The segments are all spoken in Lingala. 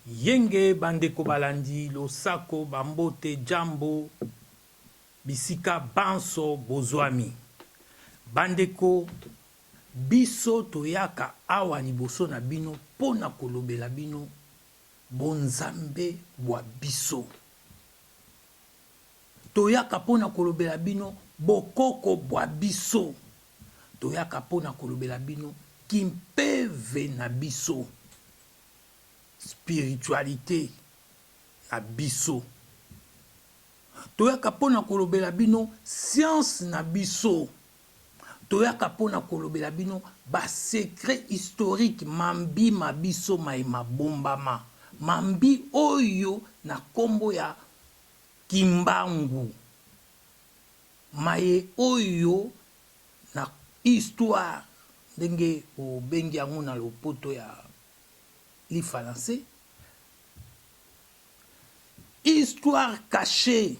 Yenge ba ndeko balandi losako ba mbote jambo bisika banso bozwami. Ba ndeko biso toyaka awa liboso na bino mpo na kolobela bino bonzambe bwa biso. Toyaka mpo na kolobela bino bokoko bwa biso. Toyaka mpo na kolobela bino kimpeve na biso, spiritualite na biso. Toyaka mpo na kolobela bino science na biso. Toyaka mpo na kolobela bino ba secrets historiques, mambi ma biso maye mabombama, mambi oyo na kombo ya Kimbangu, maye oyo na histoire ndenge obengi yango na lopoto ya lifalanse, histoire cachee.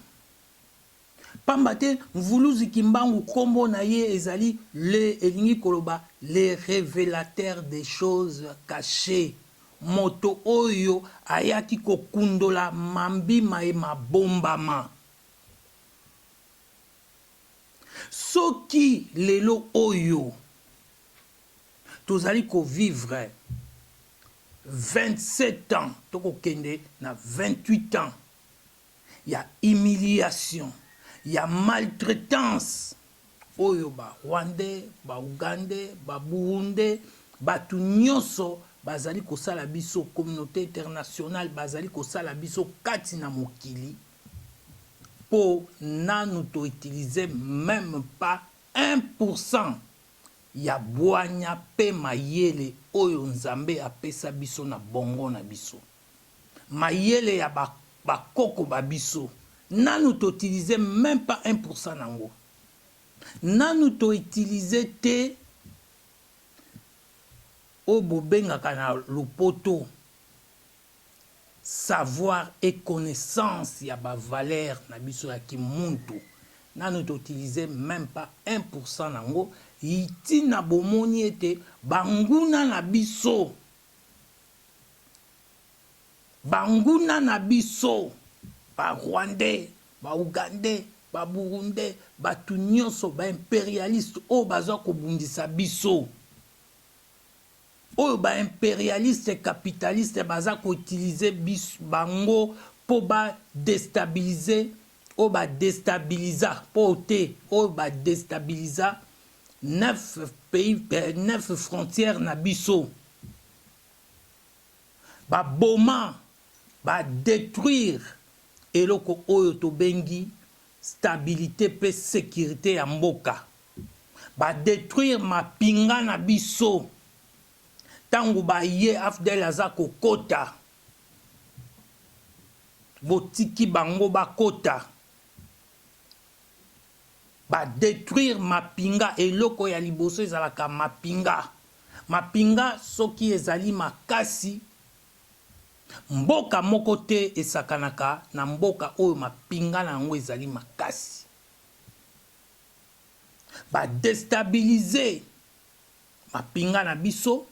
Pamba te Mvuluzi Kimbangu kombo na ye ezali le elingi koloba le revelateur des choses cachees, moto oyo ayaki kokundola mambi maye mabombama. Soki lelo oyo tozali ko vivre 27 ans to kokende na 28 ans ya humiliation, ya maltraitance oyo ba rwandais, ba ougandais, ba burundais, batu nionso bazali kosala biso, communaute internationale bazali kosala biso kati na mokili po nanu to utiliser meme pas 1% ya bwanya pe mayele oyo Nzambe apesa biso na bongo na biso. Mayele ya ba ba koko ba biso nanu to utiliser meme pas un pourcent nango. Nanu to utiliser te oyo bobengaka na lopoto savoir et connaissance ya ba valeurs na biso ya kimuntu nanu to utiliser meme pas un pourcent nango tina bomoni ete banguna na biso Banguna na biso ba rwandais, ba ougandais, ba burundais, batu nionso ba imperialistes oyo baza kobundisa biso, oyo ba imperialistes capitalistes baza ko utiliser biso bango po ba destabiliser oyo ba destabilisa po te oyo ba destabilisa 9 pays 9 frontières na biso. Ba boma, ba detruire eloko oyo tobengi stabilite pe securite ya mboka. Ba detruire mapinga na biso. Tango baye AFDL aza kokota, botiki bango bakota. Ba detruire mapinga, eloko ya liboso ezalaka mapinga. Mapinga soki ezali makasi, mboka moko te esakanaka na mboka oyo mapinga na yango ezali makasi. Ba destabiliser mapinga na biso,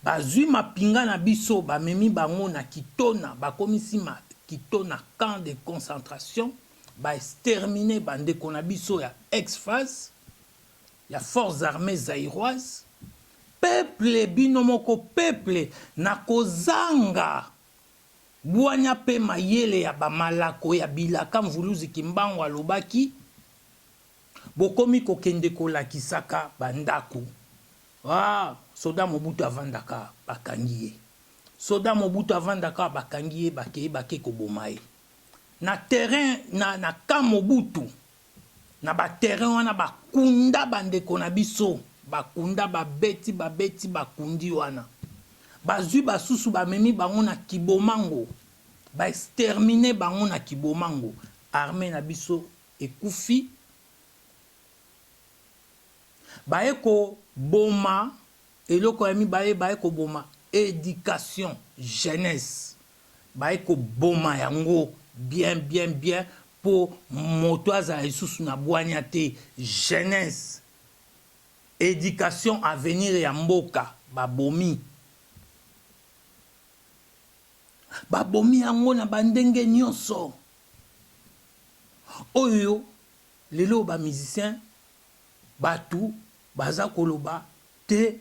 Bazui mapinga na biso bamemi bango na kitona bakomisi kitona camp de concentration ba exterminer ba ndeko na biso ya ex faz ya forces armees zairoises peuple bino moko peuple na kozanga bwanya pe mayele ya ba malako ya bilaka mvuluzi kimbangu alobaki bokomi kokende kolakisaka ba ndaku Ah soda Mobutu avandaka bakangi ye soda Mobutu avandaka bakangi ye bakeyi bake koboma ye na terrain na, na camp Mobutu na ba terrain wana bakunda bandeko na biso bakunda babeti babeti bakundi wana bazwi basusu bamemi bango na Kibomango ba exterminer bango na Kibomango armee na biso ekufi. Baye ko boma eloko ya mibale baye ko boma education jeunesse baye ko boma yango bien bien bien po moto azala lisusu na bwanya te jeunesse education avenir ya mboka ba bomi. Babomi yango na bandenge nyonso. Oyo lelo ba musiciens batu baza koloba te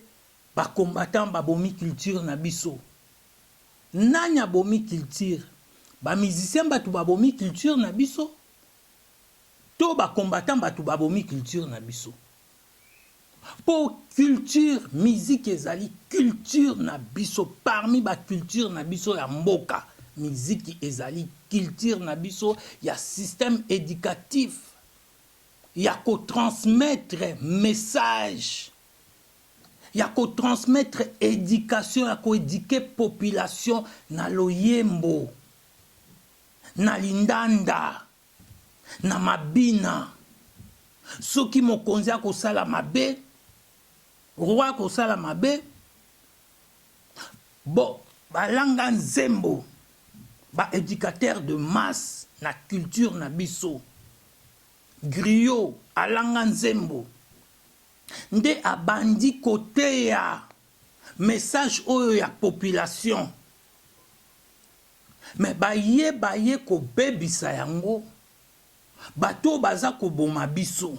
ba combattants babomi culture na biso. Nani abomi culture? Ba musiciens batu babomi culture na biso to ba combattants batu babomi culture na biso? Po culture, musique ezali culture na biso, parmi ba culture na biso ya mboka, miziki ezali culture na biso ya système educatif ya ko transmettre message, ya ko transmettre education, ya ko eduquer population na loyembo, na lindanda. Na mabina. Soki mokonzi akosala mabe, roi akosala mabe, bo balanga nzembo, ba educateurs de masse na culture na biso. Griot alanga nzembo nde abandi koteya message oyo ya population. Mais baye baye kobebisa yango, bato oyo baza koboma biso,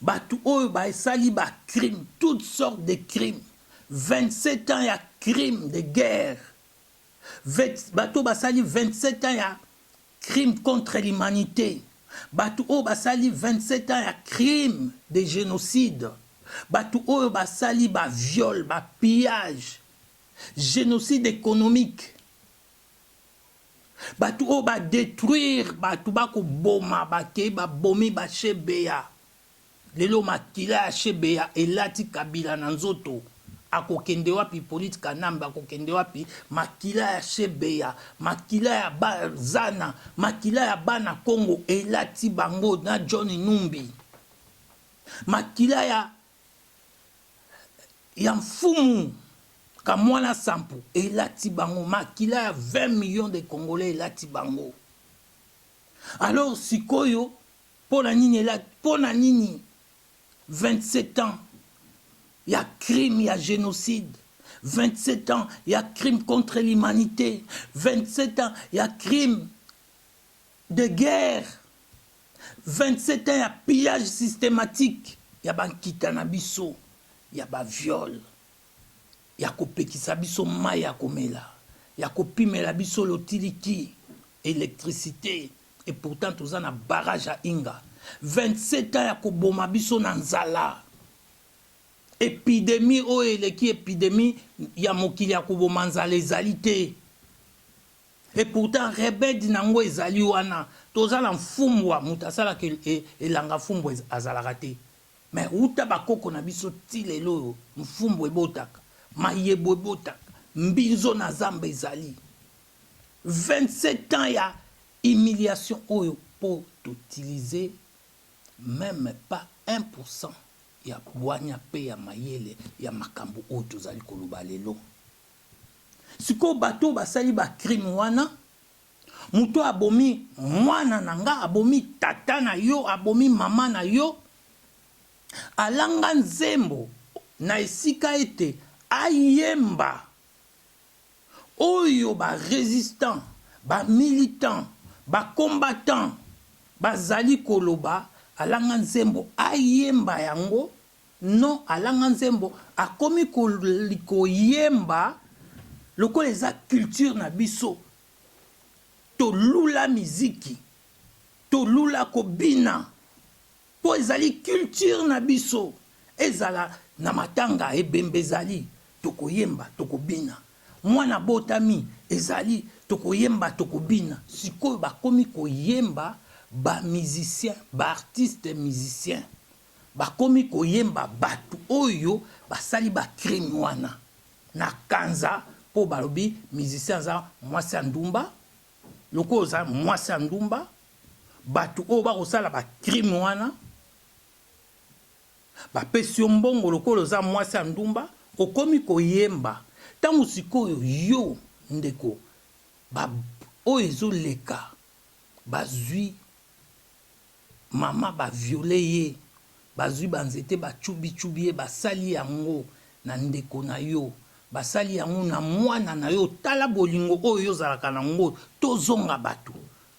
bato oyo basali ba crimes, toutes sortes de crimes, 27 ans ya crimes de guerre, bato oyo basali 27 ans ya crime contre l'humanite, bato oyo basali 27 ans ya crime de genocide, bato oyo basali ba viols, ba pillages, Genocide economique batu oyo ba detruire batu ba koboma bakeyi ba bomi ba chebeya lelo makila ya chebeya elati kabila na nzoto akokende wapi Hyppolite kanambe akokende wapi makila ya chebeya makila ya ba zana makila ya bana congo elati bango na John numbi makila ya ya mfumu kamwana sampu elati bango makila ya 20 millions de congolais elati bango alors sikoyo pona nini elati pona nini 27 ans ya crime ya genocide 27 ans ya crime contre l'humanité 27 ans ya crime de guerre 27 ans ya pillage systematique ya ba nkita na biso, ya ba viols, ya kopekisa biso mayi ya komela, ya kopimela biso lotiliki, electricite, et pourtant toza na barrage ya Inga. 27 ans ya koboma biso na nzala. Epidemie oyo eleki epidemie ya mokili ya koboma nzala ezali te. Et pourtant rebede na ngo ezali wana toza na mfumbwa mutu asalaka elanga fumbwa azalaka te mais wuta ba koko na biso ti lelo oyo mfumbwa ebotaka mayebo ebotaka mbinzo na zamba ezali 27 ans ya humiliation oyo po to utiliser meme pas 1% ya bwanya pe ya mayele ya makambo oyo tozali koloba lelo. Sikoyo bato oyo basali ba crime wana, moto oyo abomi mwana na nga, abomi tata na yo, abomi mama na yo, alanga nzembo na esika ete ayemba oyo ba resistants, ba militants, ba combattants bazali koloba, alanga nzembo ayemba yango Non alanga nzembo akomi koyemba lokola eza culture na biso tolula miziki tolula kobina po ezali culture na biso ezala na matanga ebembe ezali tokoyemba tokobina mwana abotami ezali tokoyemba tokobina sikoyo bakomi koyemba ba musiciens ba artistes musiciens Bakomi koyemba batu oyo basali ba crime wana na kanza po balobi musicien aza mwasi ya ndumba lokola oza mwasi ya ndumba batu oyo bakosala ba crime wana bapesi yo mbongo lokola oza mwasi ya ndumba okomi koyemba tango sikoyo yo ndeko ba oyo ezoleka bazui Mama ba viole ye bazui ba nzete ba tshubi tshubi ye basali yango na ndeko na yo. Basali yango na mwana na yo. Tala bolingo oyo yo ozalaka na yango. Tozonga bato.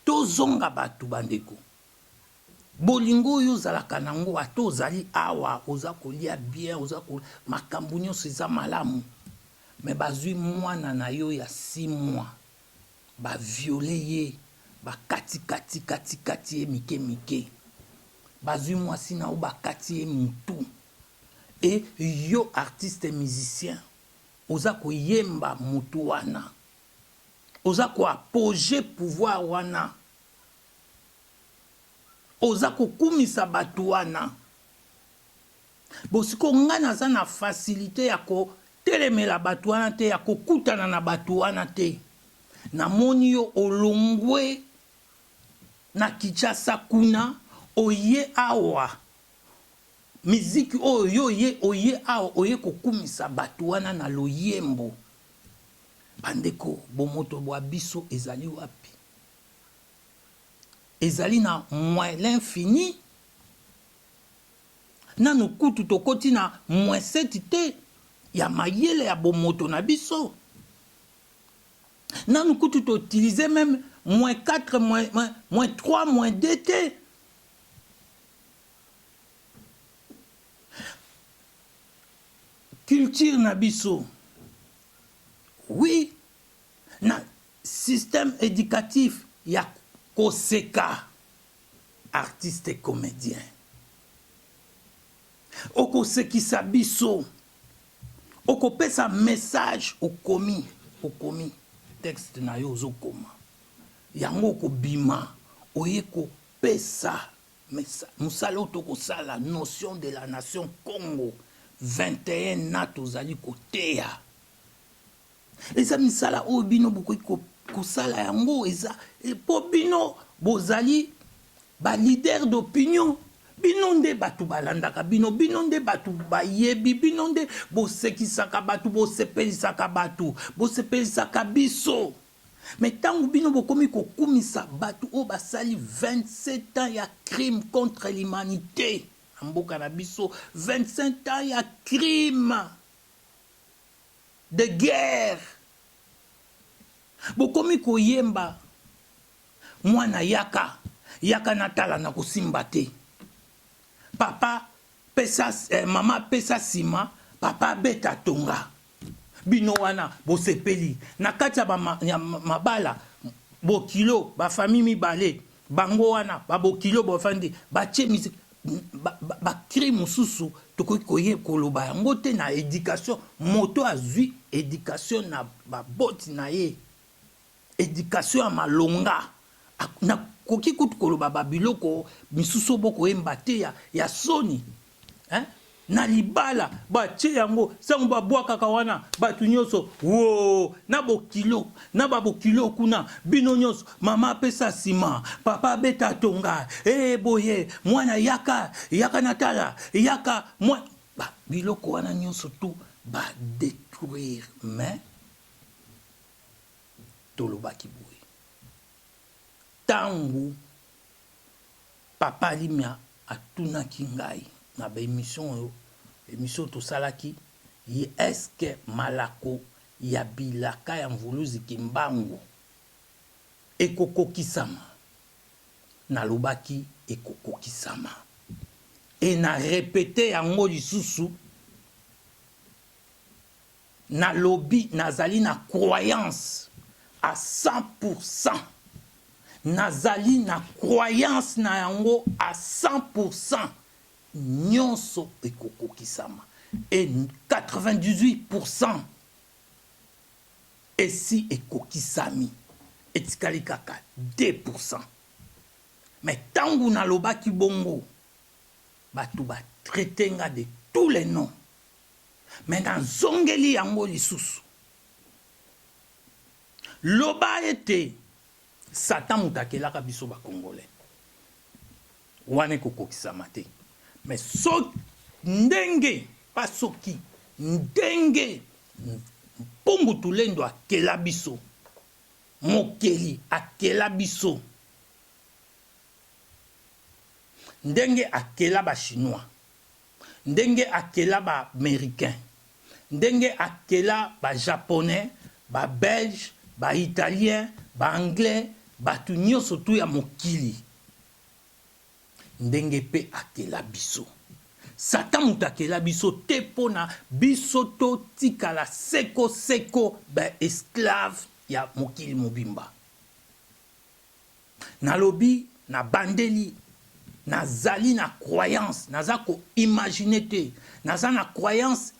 Tozonga bato bandeko. Bolingo oyo ozalaka na yango ata ozali awa oza kolia bien oza ko makambo nyonso eza malamu mais bazui mwana na yo ya 6 mois ba viole ye bakati kati kati kati ye mike mike bazui mwasi na yo bakati ye mutu et yo artiste musicien oza koyemba mutu wana oza ko appoger pouvoir wana Oza kokumisa batu wana. Bon sikoyo nga naza na facilite ya ko telemela batu wana te, ya kokutana na batu wana te. Namoni yo olongwe na Kinshasa kuna oye awa, miziki oyo yo oye oye awa oye kokumisa batu wana na loyembo. Ba ndeko bomoto bua biso ezali wapi? Ezali na moins l'infini? Nanu kutu tokoti na moins sept te ya mayele ya bomoto na biso. Nanu kutu to utiliser meme moins quatre, moins, moins trois, moins deux te. Culture na biso, oui, na Système educatif ya koseka artiste comedien okosekisa biso okopesa message okomi okomi texte na yo ozokoma yango okobima oye kopesa mosala oyo tokosala notion de la nation Congo 21 na tozali koteya Eza misala oyo bino bokoki kosala yango eza po bino bozali ba leader d'opinion bino nde batu balandaka bino bino nde batu bayebi bino nde bosekisaka batu bosepelisaka batu bosepelisaka biso mais tangu bino bokomi kokumisa batu oyo basali 27 ans ya crime contre l'humanite na mboka na biso 27 ans ya crime de guerre bokomi koyemba mwana yaka yaka natala nakosimba te papa pesa eh, mama pesa sima papa beta tonga bino wana bosepeli na kati ya, ya mabala bokilo bafamille mibale bango wana babokilo bafandi batie miziki ba cri mosusu tokoki koye koloba yango te na education moto azui education na baboti na ye education ya malonga nakoki kutu koloba ba biloko misusu bokoyemba te ya, ya soni hein? Na libala batie yango sango babwakaka wana batu nioso woo na bokilo na ba bokilo kuna bino nioso mama apesa sima papa abeta tonga ee boye mwana yaka yaka natala yaka mwa ba biloko wana nioso tout ba detruire mais tolobaki boye tangu Papa Limia atunaki ngai na ba emission oyo, emission tosalaki, ye est ce que malako ya bilaka ya Mvuluzi Kimbangu ekokokisama? Nalobaki ekokokisama et na repeter yango lisusu, Nalobi nazali na croyance à 100 pour 100. Nazali na croyance na yango à 100 pour 100. Nionso ekokokisama. Et 98 pour 100 esi ekokisami. Etikali kaka 2 pour 100. Mais tangu nalobaki bongo, batu ba traiter nga de tous les noms. Mais nazongeli yango lisusu. Loba ete Satan moto akelaka biso ba congolais. Wana ekokokisama te. Mais soki ndenge, pas soki, ndenge Mpungu Tulendo akela biso, mokeli akela biso, ndenge akela ba chinois, Ndenge akela ba americains, Ndenge akela ba japonais, ba belge, ba italien, ba anglais, batu nioso tout ya mokili. Ndenge pe akela biso. Satan mutu akela biso te pona biso to tikala seko seko ba esclaves ya mokili mobimba. Nalobi na bandeli nazali na croyance naza ko imaginer te naza na croyance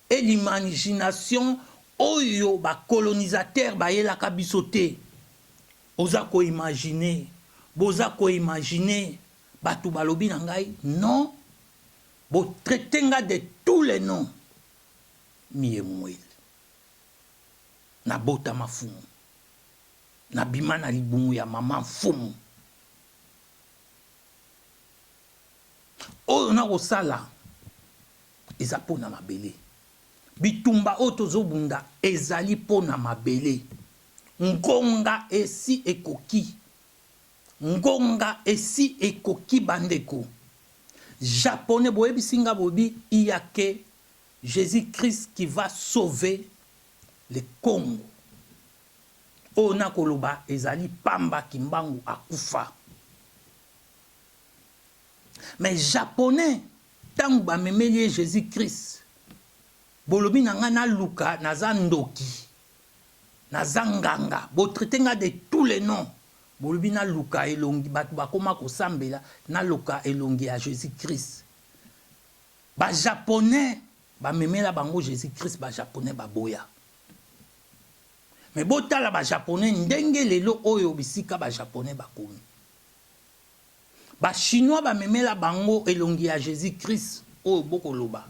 et l'imagination oyo ba colonisateurs bayelaka biso te. Oza ko imaginer, boza ko imaginer batu balobi na ngai non bo traiter nga de tous les noms miye mweli nabotama fumu. Nabima na libumu ya mama mfumu. Oyo nakosala eza mpo na mabele. Bitumba oyo tozobunda ezali mpo na mabele. Ngonga esi ekoki. Ngonga esi ekoki bandeko. Japonais boyebisi nga boyebi il ya que Jesus Christ qui va sauver le Congo. Oyo nako loba ezali pamba kimbangu akufa mais japonais tangu ba memeli ye Jesus Christ bolobi na nga naluka naza ndoki naza nganga bo traite nga de tous les noms bolobi naluka elongi batu bakoma kosambela naluka elongi ya Jesus Christ ba japonais ba memela bango Jesus Christ ba japonais baboya. Mais botala ba japonais ndenge lelo oyo bisika ba japonais bakomi. Ba chinois ba memela bango elongi ya Jesus Christ oyo boko loba.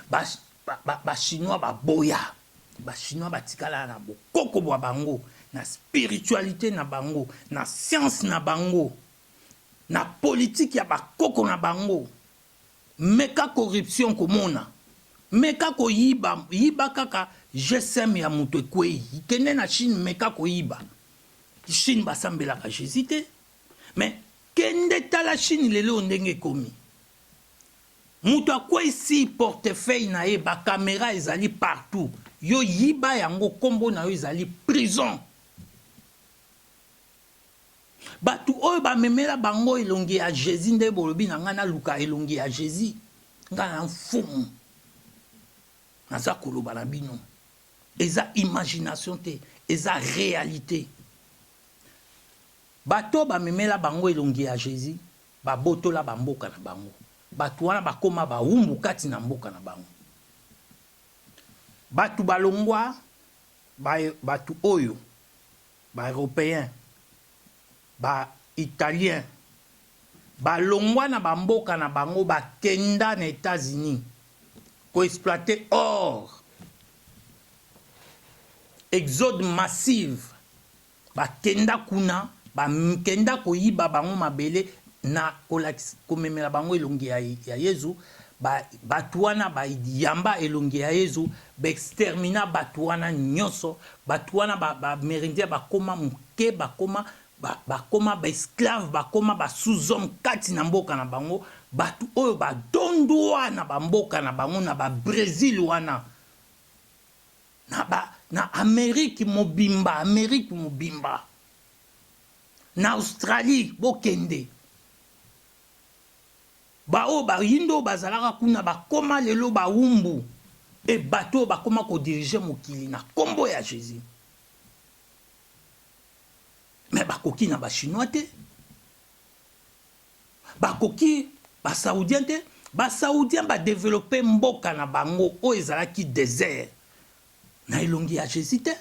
Ba, ba, ba, ba chinois ba boya. Ba chinois batikala na bokoko bwa bango, na spiritualite na bango, na science na bango, na politique ya bakoko na bango. Meka corruption komona. Meka koyiba, yiba kaka GSM ya mutu ekweyi. Kende na Chine meka koyiba. Chine basambelaka Jesus te. Mais kende tala Chine lelo oyo ndenge ekomi. Mutu akweyisi portefeuille na ye ba camera ezali partout. Yo yiba yango kombo na yo ezali prison. Batu oyo ba memela bango elongi ya Jesus nde bolobi na nga naluka elongi ya Jesus nga na mfumu naza koloba na bino eza imagination te eza realite bato oyo ba memela bango elongi ya Jesus ba botola ba mboka na bango batu wana bakoma ba wumbu kati na mboka na bango batu balongwa ba batu oyo Ba europeens, ba italiens ba longwa na ba mboka na bango ba kenda na Etats Unis ko exploiter or. Exode massive ba kenda kuna ba kenda ko yiba bango mabele na kolakisa komemela bango elongi ya Yezu Ba batu wana ba yamba elongi ya yezu ba extermina batu wana nyoso batu wana ba ba amerindien ba koma muke ba koma ba ba koma ba esclave ba koma ba sous homme kati na mboka na bango batu oyo ba dondwa na ba mboka na bango na ba Bresil wana na ba na Amerique mobimba Amerique mobimba na Australie bokende Ba oyo bayindo oyo bazalaka kuna bakoma lelo bawumbu et batu oyo bakoma ko diriger mokili na kombo ya Jesus. Mais bakoki na ba chinois te, bakoki ba saoudiens te. Ba saoudiens ba developper mboka na bango oyo ezalaki desert na elongi ya Jesus te.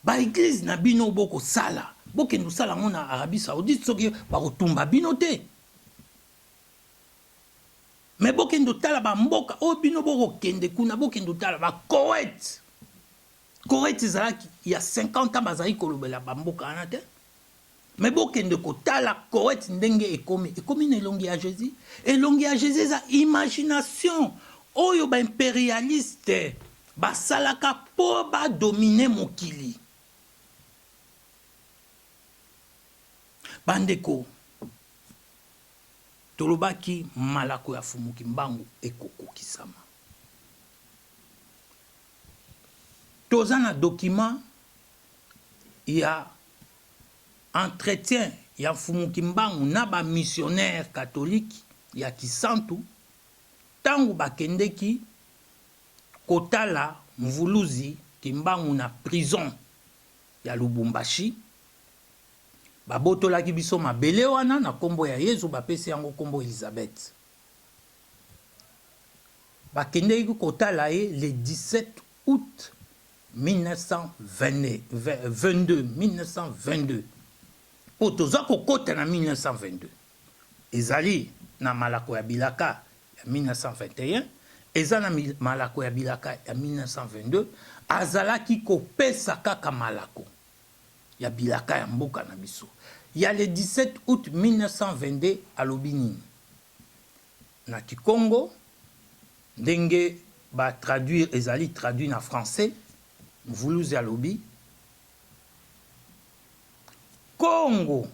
Ba eglise na bino boko sala bokende kosala yango na Arabie Saoudite soki bako tumba bino te. Mais bokende kotala ba mboka oyo bino boko kende kuna bokende kotala ba Koweït. Koweït ezalaki ya 50 ans bazalaki kolobela ba mboka wana te. Mais bokende kotala Koweït ndenge ekomi, ekomi na elongi ya Jesus. Elongi ya Jesus eza imagination oyo ba imperialistes basalaka po ba dominer mokili. Bandeko, Tolobaki malako ya Fumu Kimbangu ekokokisama. Toza na document ya entretien ya Mfumu Kimbangu na ba missionnaires catholiques ya Kisantu tango bakendeki kotala Mvuluzi Kimbangu na prison ya Lubumbashi. Babotolaki biso mabele wana na kombo ya Yezu, bapesi yango kombo Elisabeth. Bakendeki kotala ye le 17 aout 1922, 1922, po toza kokota na 1922. Ezali na malako ya bilaka ya 1921, eza na malako ya bilaka ya 1922, azalaki kopesa kaka malako ya bilaka ya mboka na biso. Ya le 17 aout 1922 alobi nini? Na kikongo ndenge ba traduire ezali traduit na français, Mvuluzi alobi, Congo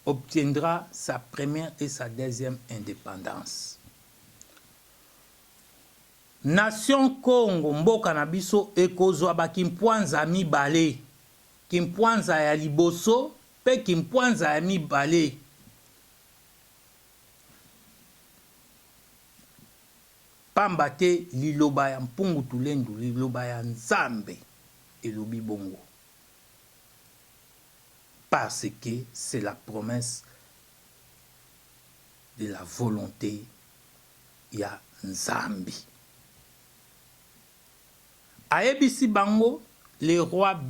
obtiendra sa première et sa deuxième independance. Nation Kongo, mboka na biso, ekozwa ba kimpwanza mibale, kimpwanza ya liboso pe kimpwanza ya mibale. Pamba te liloba ya Mpungu Tulendu, liloba ya Nzambe elobi bongo. Parce que c'est la promesse de la volonte ya Nzambe. Ayebisi bango le roi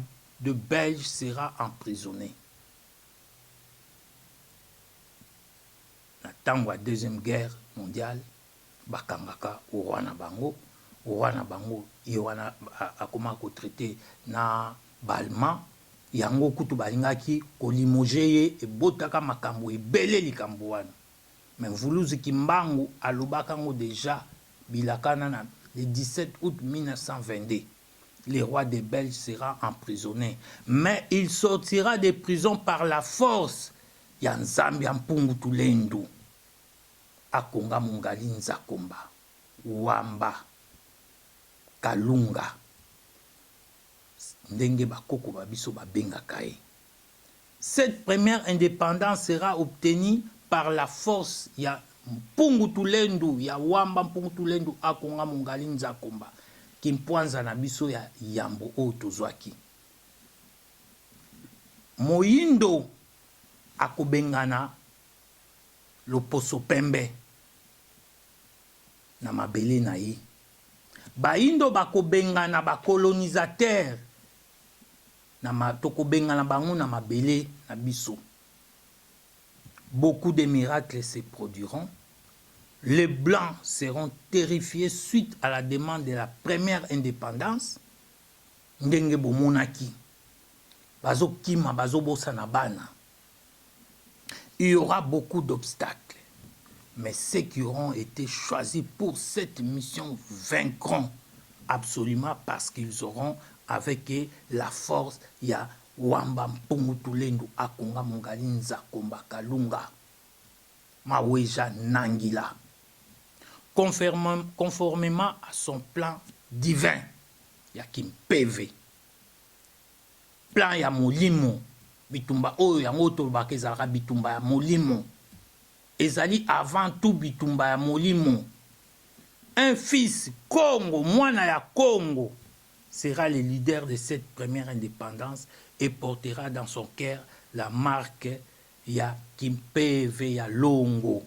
de Belge sera emprisonne. Na tango ya deuxième guerre mondiale bakangaka roi na bango, roi na bango ye wana akoma ko traiter na ba allemands, yango kutu balingaki ko limoger ye, ebotaka makambo ebele likambo wana. Mais Mvuluzi Kimbangu alobaka yango dejà bilakana na le 17 aout 1922 le roi des belges sera emprisonne mais il sortira de prison par la force ya Nzambe ya Mpungu Tulendu akonga Mongali Nzakomba Wamba Kalunga ndenge ba koko ba biso ba bengaka ye. Cette première independance sera obtenue par la force ya Mpungu Tulendu ya Wamba Mpungu Tulendu Akonga Mongali Nzakomba Kimpwanza na biso ya yambo oyo tozwaki. Moyindo akobengana loposo pembe na mabele na ye. Bayindo bakobengana ba colonisateurs na ma tokobengana bango na mabele na biso. Beaucoup de miracles se produiront, les blancs seront terrifies suite à la demande de la première independance, ndenge bomonaki bazokima bazobosana bana. Il y aura beaucoup d'obstacles, mais ceux qui auront été choisis pour cette mission vaincront absolument parce qu'ils auront avec eux la force ya Wamba Mpungu Tulendu Akonga Mongali Nzakomba Kalunga Maweja Nangila conformément à son plan divin ya Kimpeve. Plan ya molimo, bitumba oyo yango tolobaka ezalaka bitumba ya molimo. Ezali avant tout bitumba ya molimo. Un fils Kongo, mwana ya Kongo, sera le leader de cette première independance et portera dans son cœur la marque ya Kimpeve ya Longo.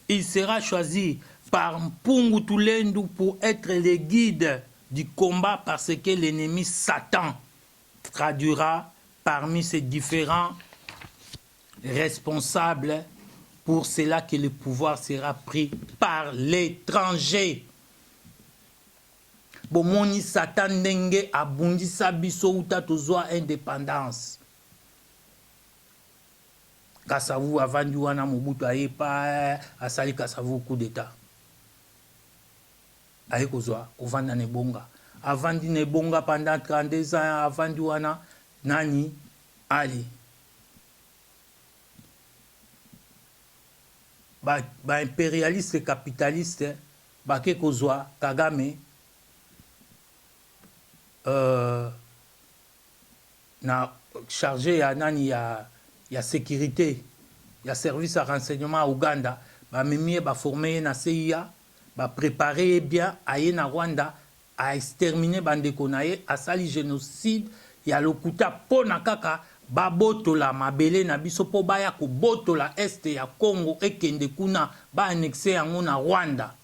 Il sera choisi par Mpungu Tulendu pour être le guide du combat parce que l'ennemi Satan traduira parmi ses différents responsables pour cela que le pouvoir sera pris par l'étranger. Bomoni Satan ndenge abundisa biso uta tozwa independance. Kasavubu avandi wana Mobutu aye pa asali Kasavubu coup d'etat. Aye kozwa kovanda na ebonga. Avandi na ebonga pendant 32 ans avandi wana nani? Allez. Ba, ba imperialistes capitalistes bake kozwa Kagame euh, na charge ya nani ya, ya securite ya service ya renseignement ya Ouganda, bamemi ye, baforme ye na CIA, baprepare ye bien, aye na Rwanda a exterminer ba ndeko na ye, asali genocide ya lokuta po na kaka ba botola mabele na biso po baya kobotola Est ya Congo ekende kuna ba annexer yango na Rwanda.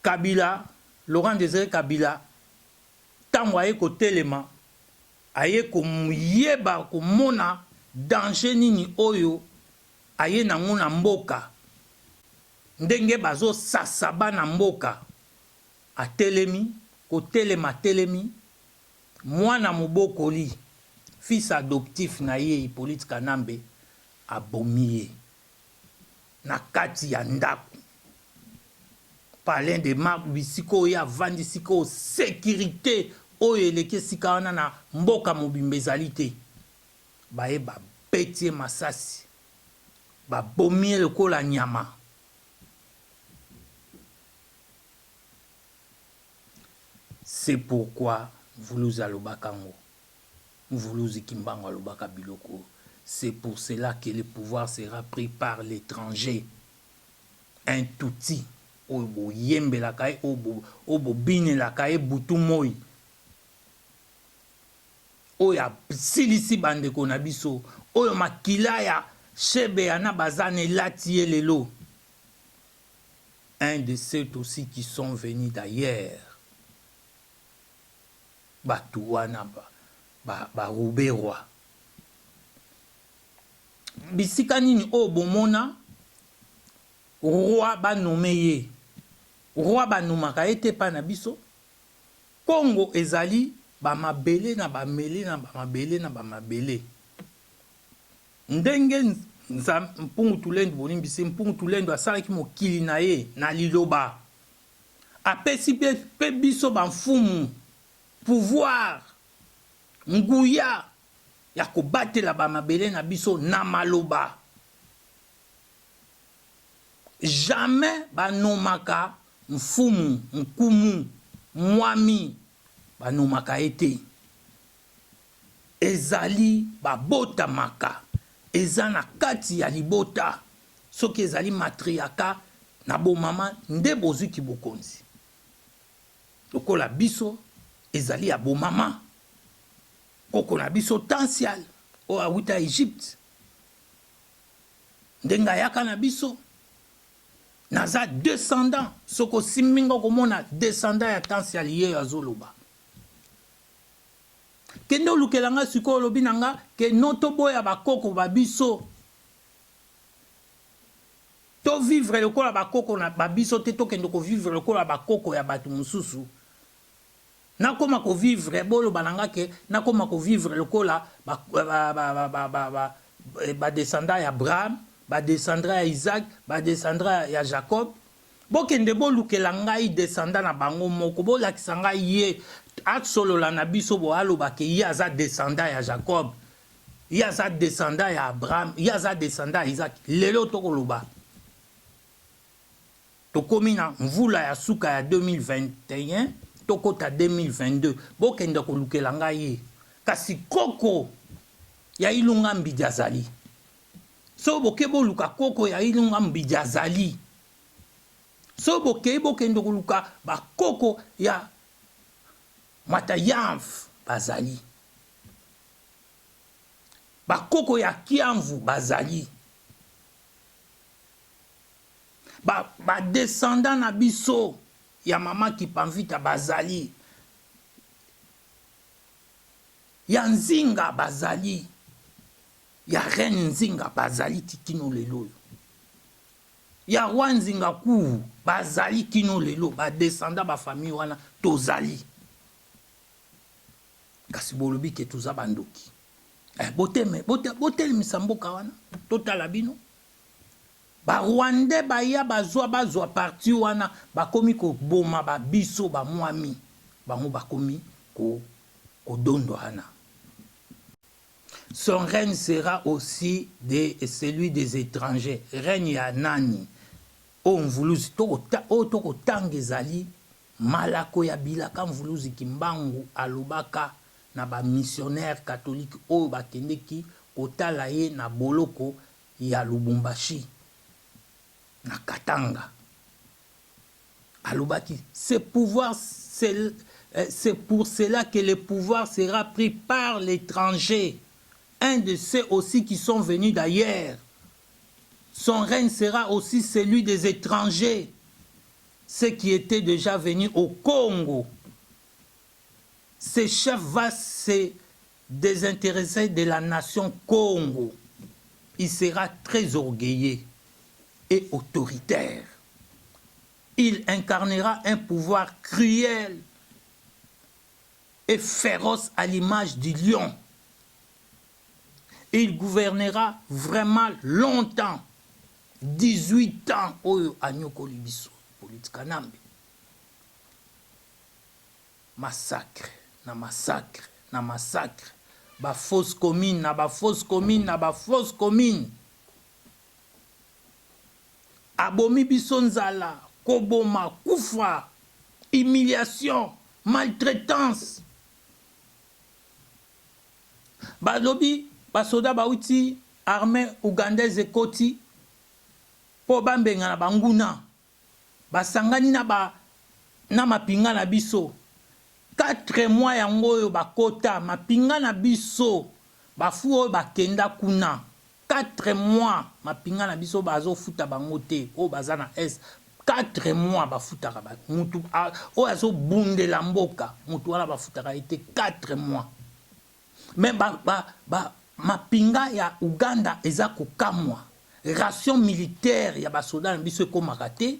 Kabila, Laurent Desire Kabila tango aye kotelema aye koyeba komona danger nini oyo aye nango na mboka. Ndenge bazo sasa bana mboka atelemi kotelema atelemi mwana mobokoli fils adoptif na ye Hyppolite Kanambe abomi ye na kati ya ndaku palin de marbre bisika oyo ye avandi sika oyo securite oyo eleki esika wana na mboka mobimba ezali te baye babeti ye masasi Babomi ye lokola nyama. C'est pourquoi Mvuluzi alobaka ngo. Mvuluzi Kimbangu alobaka biloko oyo. C'est pour cela que le pouvoir sera pris par l'etranger. Un Tutsi oyo boyembelaka ye, oyo bobinelaka ye butu moyi. Oyo asilisi ba ndeko na biso, oyo makila ya Shebeya na Bazana elati ye lelo. Un de ceux aussi qui sont venus d'ailleurs, batu wana ba ba Ruberwa. Bisika nini oyo bomona roi ba nommer ye? Roi ba nomaka ye te epai na biso. Congo ezali ba mabele na ba mele na ba mabele na ba mabele. Ndenge Nzambe Mpungu Tulendo, bolimbisi, Mpungu Tulendo asalaki mokili na ye na liloba. Apesi pe biso ba mfumu pouvoir, nguya ya kobatela ba mabele na biso na maloba. Jamais ba nomaka mfumu, nkumu, mwami ba nomaka ye te. Ezali ba botamaka, eza na kati ya libota. Soki ezali matriarcat na bo mama nde bozui kibokonzi. Lokola biso ezali ya bo mama. Koko na biso Tansial oyo awuta Egypte. Ndenge ayaka na biso. Naza descendant soki osimbi nga okomona descendant ya Tansial yeyo azoloba. Kende olukela nga sikoyo olobi na nga ke non toboya ba koko ba biso. To vivre lokola ba koko na ba biso te tokende ko vivre lokola ba koko ya batu mosusu. Nakoma ko vivre boloba na nga ke nakoma ko vivre lokola ba ba ba descendants ya Abraham, ba descendants ya Isaac, ba descendants ya Jacob. Bokende bolukela ngai descendant na bango moko, bolakisa ngai ye asolola na biso boye aloba ke ye aza descendant ya Jacob, ye aza descendant ya Abraham, ye aza descendant ya Isaac. Lelo tokoloba. Tokomi na mvula ya suka ya 2021, tokota 2022. Bokende kolukela ngai ye. Kasi koko ya Ilunga Mbidi azali. Soki boke boluka koko ya Ilunga Mbidi azali. Soki bokei bokende koluka ba koko ya Mwata Yamf bazali. Ba koko ya Kiamvu bazali. Ba ba descendants na biso ya mama Kipamvita bazali. Ya Nzinga bazali. Ya reine Nzinga bazali ti kino lelo oyo. Ya roi Nzinga Kuwu bazali kino lelo ba descendants ba famille wana tozali. Kasi bolobi ke toza ba ndoki. Eh, boteme, bote, botelemisa mboka wana totala bino. Ba rwandais baya bazua bazua partie wana bakomi koboma ba biso ba mwami bango bakomi ko. kodondwa wana. Son règne sera aussi de celui des etrangers. Règne ya nani? Oyo Mvuluzi oyo tokotanga ezali malako ya bilaka Mvuluzi Kimbangu alobaka na ba missionnaires catholiques oyo bakendeki kotala ye na boloko ya Lubumbashi na Katanga. Alobaki ce pouvoir c'est pour cela que le pouvoir sera pris par l'etranger, un de ceux aussi qui sont venus d'ailleurs. Son règne sera aussi celui des etrangers, ceux qui étaient déjà venus au Congo. Ce chef va se désintéresser de la nation Congo. Il sera très orgueilleux et autoritaire. Il incarnera un pouvoir cruel et féroce à l'image du lion. Il gouvernera vraiment longtemps, 18 ans oyo anyokoli biso Hippolyte Kanambe. Massacre na massacre na massacre, ba fausses communes na ba fausses communes na ba fausses communes. Abomi biso nzala, koboma, kufa, humiliation, maltraitance. Balobi basoda bawuti armee ougandaise ekoti po bambengana banguna. Basangani na ba na mapinga na biso. Quatre mois yango oyo bakota mapinga na biso ba fou oyo bakenda kuna quatre mois mapinga na biso bazo futa bango te oyo baza na est quatre mois bafutaka ba mutu oyo azo bundela mboka mutu wana bafutaka ye te quatre mois mais ba ba ba mapinga ya Ouganda eza kokamwa ration militaire ya ba soda na biso ekomaka te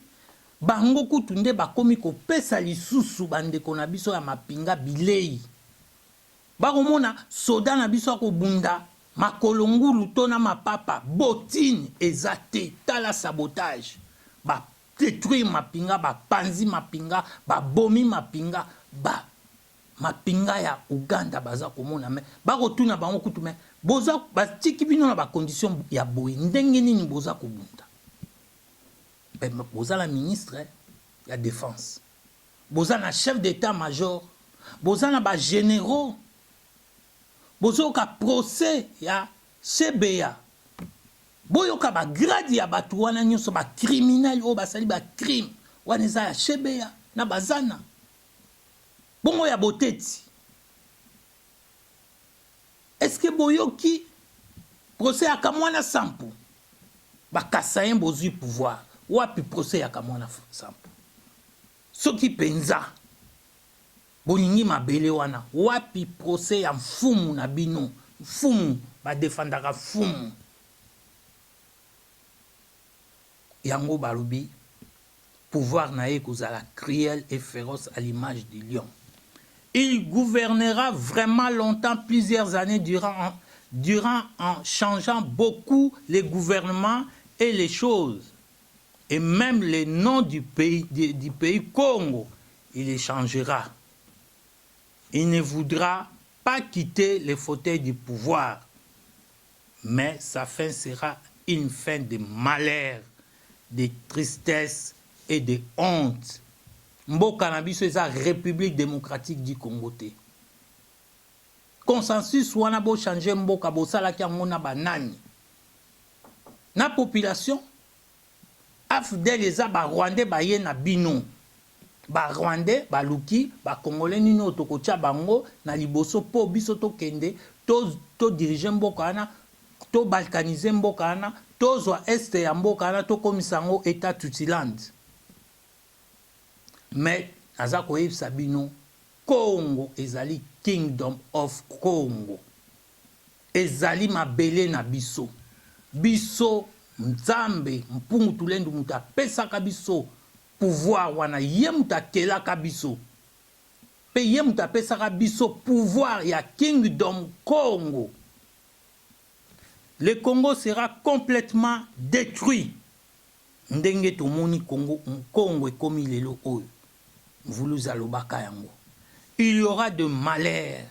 bango kutu nde bakomi kopesa lisusu ba ndeko na biso ya mapinga bileyi bakomona soda na biso akobunda makolo ngulu to na mapapa bottine eza te tala sabotage ba detruire mapinga ba panzi mapinga ba bomi mapinga ba Mapinga ya Ouganda baza komona mais bako tuna bango kutu mais boza batiki bino na ba conditions ya boye ndenge nini boza kobunda? Mais boza na ministre ya defense, boza na chef d'etat major, boza na ba generaux, bozoyoka procès ya Chebeya, boyoka ba grade ya batu wana nyoso ba criminels oyo basali ba crimes wana eza ya Chebeya na Bazana. Bongo ya boteti? Est ce que boyoki procès ya Kamwana Sampu? Ba Kasaïens bozui pouvoir, wapi procès ya Kamwana Sampu? Soki penza bolingi mabele wana, wapi procès ya mfumu na bino? Mfumu, ba defendaka mfumu. Yango balobi pouvoir na ye ekozala cruel et feroce à l'image du lion. Il gouvernera vraiment longtemps, plusieurs années durant, durant en changeant beaucoup les gouvernements et les choses. Et même les noms du pays, du, du pays Congo, il les changera. Il ne voudra pas quitter les fauteuils du pouvoir, mais sa fin sera une fin de malheur, de tristesse et de honte. Mboka na biso eza Republique democratique du Congo te. Consensus wana bo changer mboka bosalaki yango na ba nani? Na population? Afdl eza ba rwandais baye na bino. Ba rwandais baluki ba congolais nini oyo tokotia bango na liboso po biso tokende to to diriger mboka wana to balkaniser mboka wana tozwa est ya mboka wana tokomisa yango etat tutsiland. Mais naza koyebisa bino Congo ezali kingdom of Congo. Ezali mabele na biso. Biso Nzambe Mpungu Tulendu mutu apesaka biso pouvoir wana ye mutu akelaka biso pe ye mutu apesaka biso pouvoir ya kingdom Kongo. Le Congo sera complètement detruit ndenge tomoni Congo Congo ekomi lelo oyo. Mvuluzi alobaka yango. Il y aura de malheur.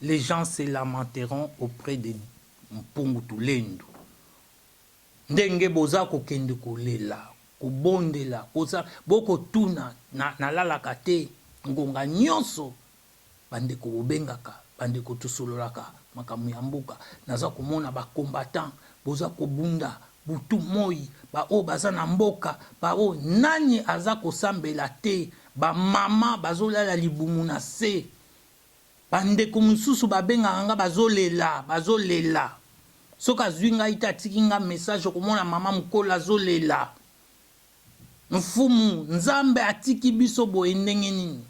Les gens se lamenteront auprès de Mpungu Tulendu. Ndenge boza kokende kolela, kobondela, koza bokotuna na nalalaka te ngonga nyonso bandeko bobengaka, bandeko tosololaka makambo ya mboka. Naza komona ba combattants boza kobunda butu moyi, ba oyo baza na mboka, ba oyo nani aza kosambela te, ba mama bazolala libumu na se. Ba ndeko mosusu ba bengaka nga bazo lela, bazo lela. Soki azui ngai te atiki nga message okomona mama mukolo azo lela. Mfumu, Nzambe atiki biso boye ndenge nini?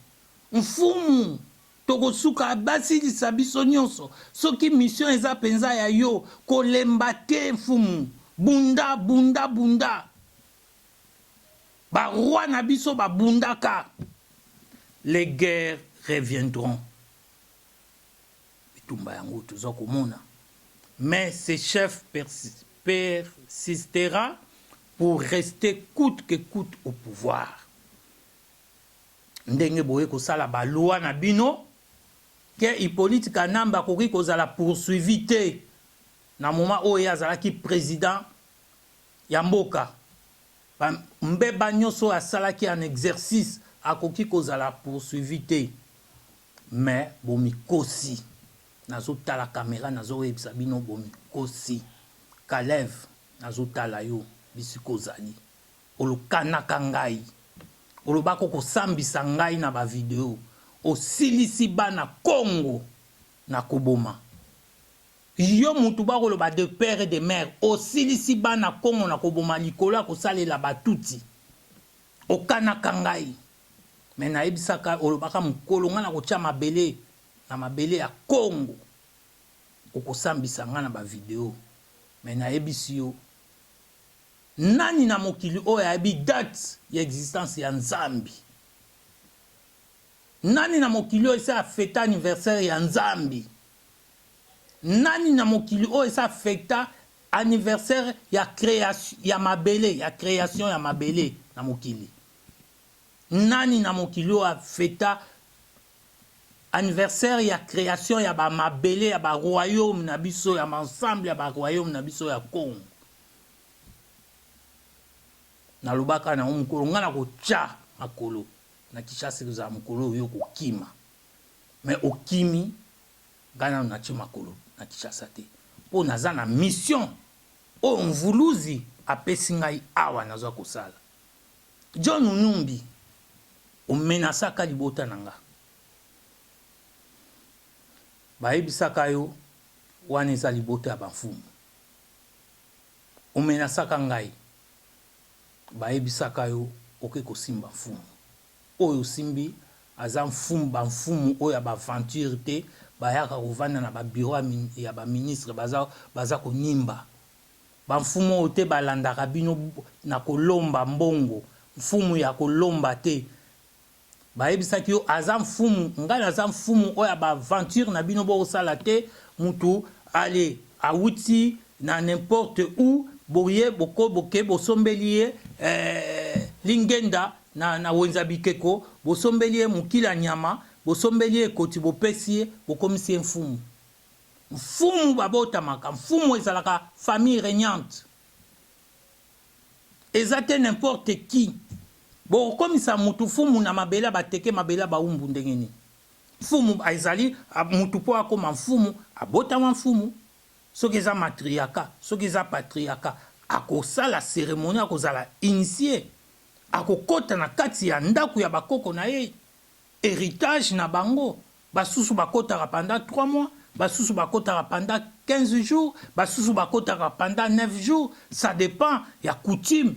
Mfumu, tokosuka basilisa biso nionso. Soki mission eza penza ya yo, kolemba te mfumu. Bunda, bunda, bunda. Ba rois na biso ba bundaka. Les guerres reviendront. Bitumba yango toza komona. Mais ce chef persistera pour rester coute que coute au pouvoir. Ndenge boye kosala ba loi na bino que Hyppolite Kanambe akoki kozala poursuivi te na moment oyo ye azalaki president ya mboka. Ba mbeba nioso oyo asalaki en exercice akoki kozala poursuivi te mais bomikosi nazo tala camera nazo yebisa bino bomikosi Kalev nazo tala yo bisika ozali olokanaka ngai olobaka okosambisa ngai na ba video osilisi bana Congo na koboma Yo mutu bakoloba de père et de mère osilisi bana Congo na koboma likolo ya kosalela ba tutsi okanaka ngai mais nayebisaka olobaka mukolo ngai nakotia mabele na mabele ya Congo okosambisa ngai na ba video mais nayebisi yo nani na mokili oyo ayebi date ya existence ya Nzambi nani na mokili oyo esi a feta anniversaire ya Nzambi Nani na mokili oyo esi a feta anniversaire ya creation ya mabele ya creation ya mabele na mokili? Nani na mokili oyo a feta anniversaire ya creation ya ba mabele ya ba royaume na biso ya ensemble ya ba royaume na biso ya Congo? Nalobaka na mokolo ngai nakotia makolo na Kinshasa ekozala mokolo oyo okokima mais okimi Ngai nanu natie makolo na Kinshasa te po naza na mission oyo Mvuluzi apesi ngai awa naza kosala. John Numbi o menasaka libota na nga. Bayebisaka yo wana eza libota ya ba mfumu. O menasaka ngai. Bayebisaka yo oke kosimba mfumu. Oyo osimbi aza mfumu ba mfumu oyo ya ba aventure te bayaka kovanda na ba bureau ya ba ministre baza baza konimba ba mfumu oyo te balandaka bino na kolomba mbongo mfumu ya kolomba te bayebisaki yo aza mfumu ngai naza mfumu oyo ya ba aventure na bino bokosala te mutu ale awuti na n'importe où boye boko boke bosombeli ye eh, lingenda Na na wenze ya bikeko, bosombeli ye mokila nyama, bosombeli ye ekoti, bopesi ye, bokomisi ye mfumu. Mfumu babotamaka, mfumu ezalaka famille regnante. Eza te n'importe qui. Bokokomisa mutu mfumu na mabele ya bateke, mabele ya bawumbu ndenge nini? Mfumu ezali mutu mpo akoma mfumu, abotama mfumu. Soki eza matriarcat, soki eza patriarcat, akosala ceremonie, akozala initie. Akokota na kati ya ndaku ya ba koko na ye, heritage na bango. Basusu bakotaka pendant trois mois, basusu bakotaka pendant 15 jours, basusu bakotaka pendant 9 jours, ça depend ya coutume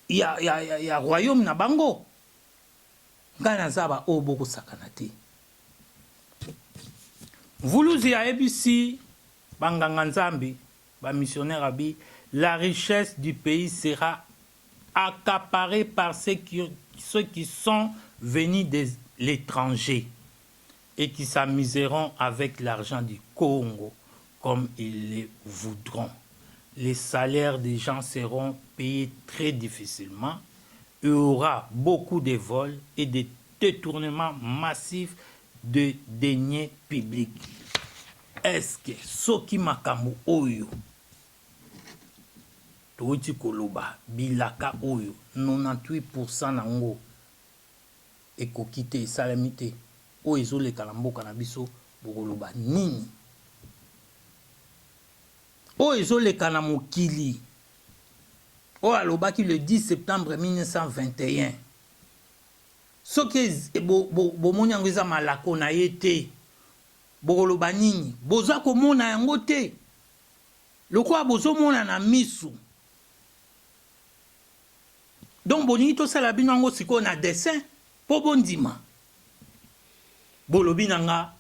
ya, ya, ya, ya royaume na bango. Ngai naza ba oyo bokosakana te. Mvuluzi ayebisi ba nganga nzambi, ba missionnaires abi, la richesse du pays sera accaparee par ceux qui, ceux qui sont venus de l'étranger et qui s'amuseront avec l'argent du Congo comme ils le voudront. Les salaires des gens seront payés très difficilement. Il y aura beaucoup de vols et de détournements massifs de deniers publics. Est-ce que soki makambo oyo towuti koloba, bilaka oyo 98 pour cent na ngo ekoki te, esalemi te, oyo ezoleka na mboka na biso bokoloba nini? Oyo ezoleka na mokili, oyo alobaki le 10 septembre 1921, soki bomoni yango eza malako na ye te, bokoloba nini? Boza komona yango te? Lokola bozomona na misu. Donc bolingi tosala bino yango sikoyo na dessin po bondima? Bolobi na nga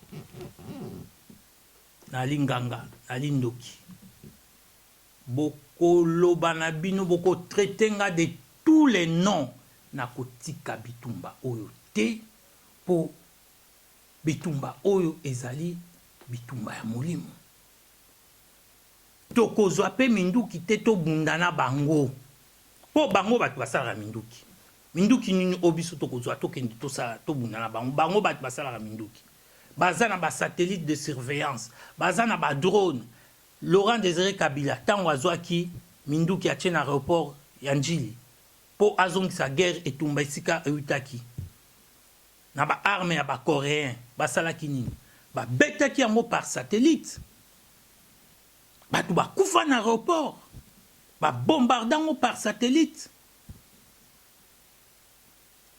nali nganga, nali ndoki. Bokoloba na bino, boko traiter nga de tous les noms, nakotika bitumba oyo te po bitumba oyo ezali bitumba ya molimo. Tokozwa pe minduki te tobunda na bango po bango batu basalaka minduki. Minduki nini oyo biso tokozwa tokende tosala tobunda na bango? Bango batu basalaka minduki. Baza na ba satellites de surveillance, baza na ba drones. Laurent Desire Kabila tango azwaki minduki atie na aeroport ya Ndjili po azongisa guerre etumba esika ewutaki na ba armes ya ba coreens basalaki nini? Babetaki yango par satellite. Batu bakufa na aeroport. Ba bombarda yango par satellite.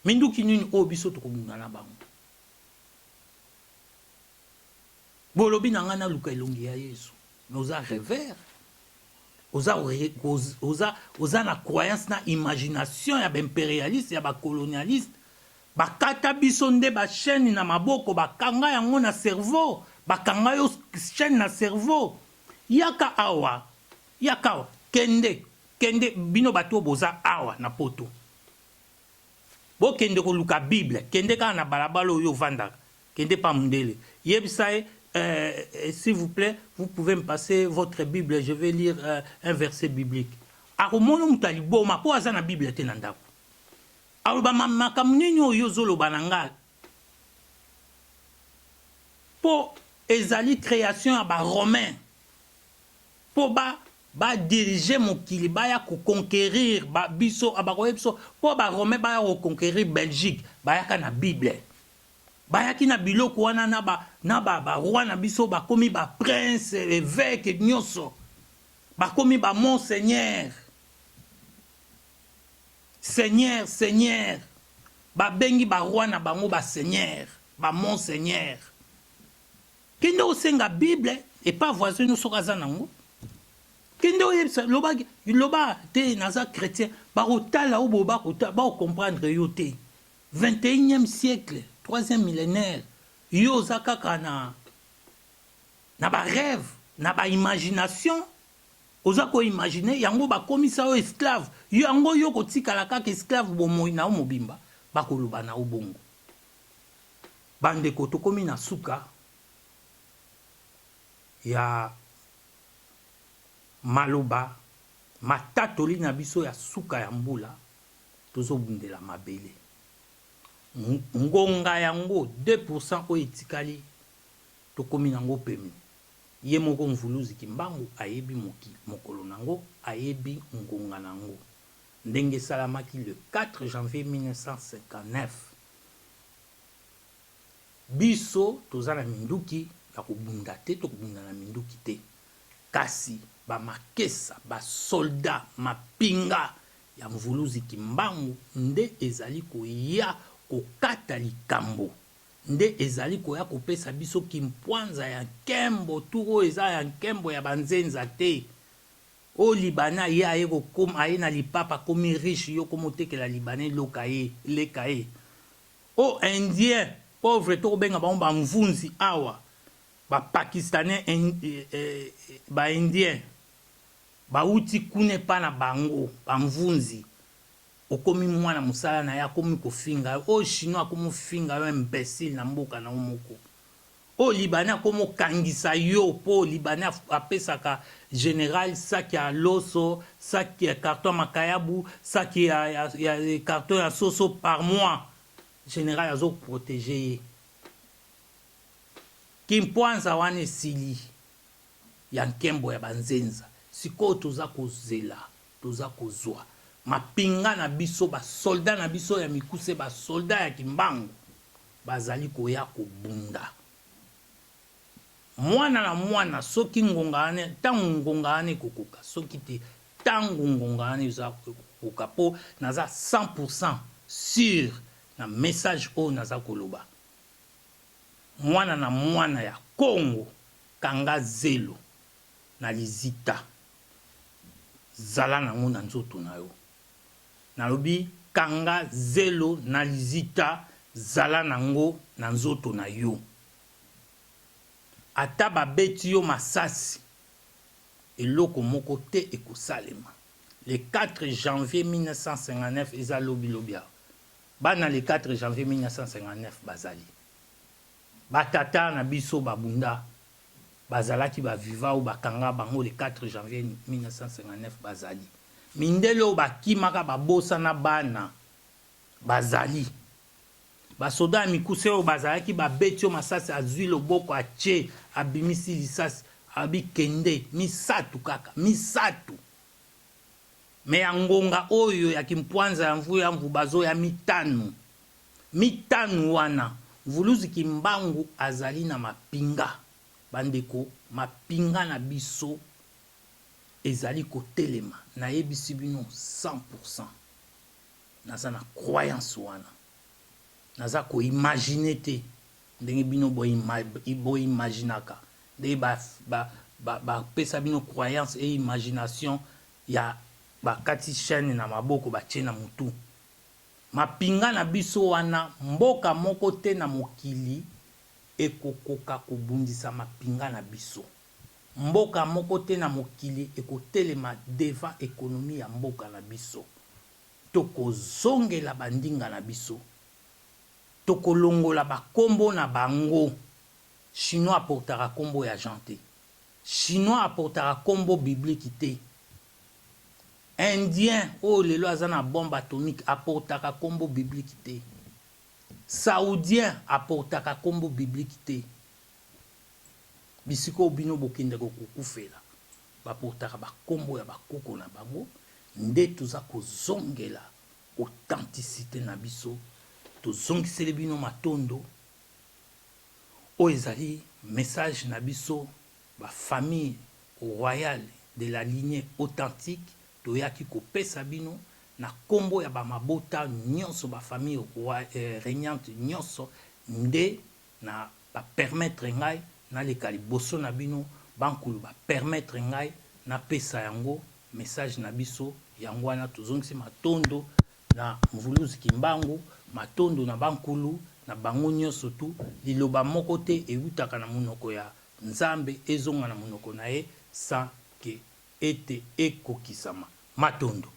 Minduki nini oyo biso tokobunda na bango? Bolobi na ngai naluka elongi ya Yesu. Mais oza reveur. Oza, oza, oza na croyance na imagination ya ba imperialiste, ya ba colonialiste. Bakata biso nde ba chaine na maboko, bakanga yango na cerveau, bakanga yo chaine na cerveau. Yaka awa, yaka awa, kende, kende bino bato oyo boza awa na poto. Bokende koluka bible, kende kaka na balabala oyo ovandaka, kende pa mundele, yebisa ye euh, s'il vous plait, vous pouvez me passer votre bible, je vais lire euh, un verset biblique. Akomona moto ya liboma po aza na bible te na ndako. Aloba makambo nini oyo ozoloba na nga? Po ezali creation ya ba romains po ba ba diriger mokili baya ko conquerir ba biso bakoye biso po ba romains baya ko conquerir Belgique bayaka na bible bayaki na biloko wana na ba na ba ba roi na biso bakomi ba prince eveque nyoso bakomi ba monseigneur. Seigneur seigneur ba bengi ba roi na bango ba seigneur ba mon seigneur kende osenga bible epa voisin no soki aza nango kende oyebisa loba loba te naza chretien bakotala yo boye bakota bako comprendre yo te 21e siècle troisième millénaire yo oza kaka na na ba rêve na ba imagination Oza ko imaginer yango bakomisa yo esclave yango yo okotikala kaka esclave bomoyi na yo mobimba bakoloba na yo bongo. Ba ndeko tokomi na suka ya maloba matatoli na biso ya suka ya mbula tozobundela mabele. Ngonga yango 2% oyo etikali tokomi nango pene. Ye moko Mvuluzi Kimbangu ayebi mokili, mokolo nango, ayebi ngonga nango. Ndenge esalamaki le 4 janvier 1959. Biso toza na minduki ya kobunda te, tokobunda na minduki te. Kasi ba makesa, ba soldats, mapinga ya Mvuluzi Kimbangu nde ezali koya kokata likambo. Nde ezali koya kopesa biso kimpwanza ya nkembo, tour oyo eza ya nkembo ya ba nzenza te. Oyo libanais aye aye kokoma aye na lipapa akomi riche yo okoma otekela libanais loka ye leka ye. Oyo indien pauvre toko benga bango ba mvunzi awa ba pakistanais ba indien bawuti kuna epa na bango ba mvunzi Okomi mwana musala naye akomi kofinga yo oyo chinois akomi ofinga yo imbecile na mboka na yo moko oyo libanais akomi okangisa yo po libanais apesaka general sac ya loso sac ya carton ya makayabu sac ya, ya, ya carton ya soso par mois general azo proteger ye kimpwanza wana esili. ya nkembo ya banzenza. Sikoyo toza kozela, toza kozwa mapinga na biso, ba soldats na biso ya mikuse, ba soldats ya Kimbangu bazali koya kobunda. Mwana na mwana soki ngonga wana, ntango ngonga wana ekokoka, soki te ntango ngonga wana eza ekokoka, mpo naza 100% sur na message oyo naza koloba. Mwana na mwana ya Congo, kanga zelo na lizita, zala nango na nzoto na yo. Nalobi kanga zelo na lizita, zala nango na nzoto na yo. Ata babeti yo masasi, eloko moko te ekosalema. Le 4 janvier 1959 eza lobi lobi awa. Bana le 4 janvier 1959 bazali. Ba tata na biso babunda, bazalaki ba viva ou bakanga bango le 4 janvier 1959 bazali. Mindele oyo bakimaka babosana bana bazali. Ba soda ya mikuse oyo bazalaki babeti yo masasi azui loboko atie abimisi lisasi alobi kende misatu kaka misatu mais ya ngonga oyo ya kimpwanza ya mvuya mvu bazoya mitanu mitanu wana mvuluzi kimbangu azali na mapinga bandeko mapinga na biso ezali kotelema nayebisi bino 100 pourcent Naza na croyance wana. Naza ko imaginer te ndenge bino bo bo imaginaka ndenge ba ba ba bapesa bino croyance et imagination ya bakati chaine na maboko batie na mutu. Mapinga na biso wana mboka moko te na mokili ekokoka kobundisa mapinga na biso. Mboka moko te na mokili ekotelema devant economie ya mboka na biso. Toko zongela ba ndinga na biso. Toko longola ba kombo na bango. Chinois a portaka kombo ya Jean te. Chinois a portaka kombo biblique te. Indien oyo lelo aza na bombe atomique a portaka kombo biblique te. Saoudien a portaka kombo biblique te. Bisika oyo bino bokendeke kokufela ba portaka ba kombo ya ba koko na bango nde toza kozongela authenticite na biso tozongiseli bino matondo oyo ezali message na biso ba famille royale de la lignee authentique toyaki kopesa bino na kombo ya ba mabota nionso ba famille regnante nionso nde Na ba permettre ngai naleka liboso na bino ba nkulu ba permettre ngai na pesa yango message na biso yango wana tozongisi matondo na mvuluzi kimbangu matondo na ba nkulu na bango nioso tout liloba moko te ewutaka na munoko ya nzambe ezonga na munoko na ye sans que ete ekokisama matondo.